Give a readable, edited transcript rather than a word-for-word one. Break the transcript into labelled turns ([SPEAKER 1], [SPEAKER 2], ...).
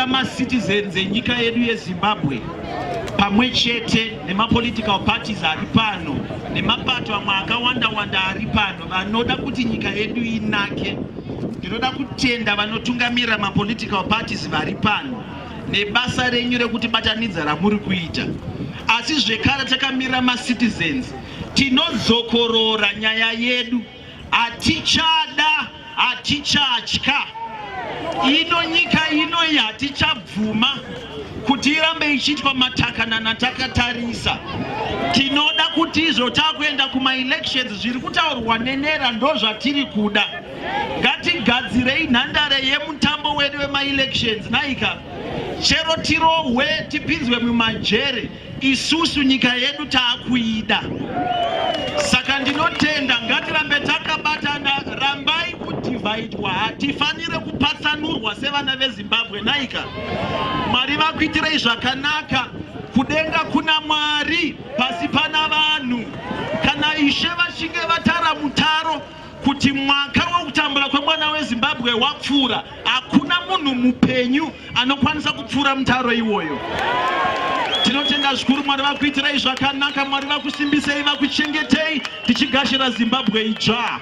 [SPEAKER 1] Takamirira macitizens enyika yedu yeZimbabwe pamwe chete nemapolitical parties ari pano nemapato amwe akawanda wanda ari pano vanoda kuti nyika yedu inake. Ndinoda kutenda vanotungamirira mapolitical parties vari pano nebasa renyu rekutibatanidza ramuri kuita. Asi zvekare takamirira macitizens tinodzokorora nyaya yedu. Hatichada, hatichatya. Ino nyika ino iyi hatichabvuma kuti irambe ichiitwa matakanana takatarisa. Tinoda kuti izvo takuenda kumaelections zviri kutaurwa nenera ndozvatiri kuda. Ngatigadzirei nhandare yemutambo wedu wemaelections naika chero tirohwe tipinzwe mumajere Isusu nyika yedu taakuida, saka ndinotenda. Ngatirambe takabatana, rambai kudhivhaidwa. Hatifanire kupatsanurwa sevana veZimbabwe. Naika, Mwari vakuitirei zvakanaka. Kudenga kuna Mwari, pasi pana vanhu. Kana Ishe vachinge vatara mutaro kuti mwaka wekutambura kwemwana weZimbabwe wapfuura, hakuna munhu mupenyu anokwanisa kupfuura mutaro iwoyo. Tinotenda zvikuru. Mwari vakuitirei zvakanaka, Mwari vakusimbisei, vakuchengetei tichigashira Zimbabwe idzva.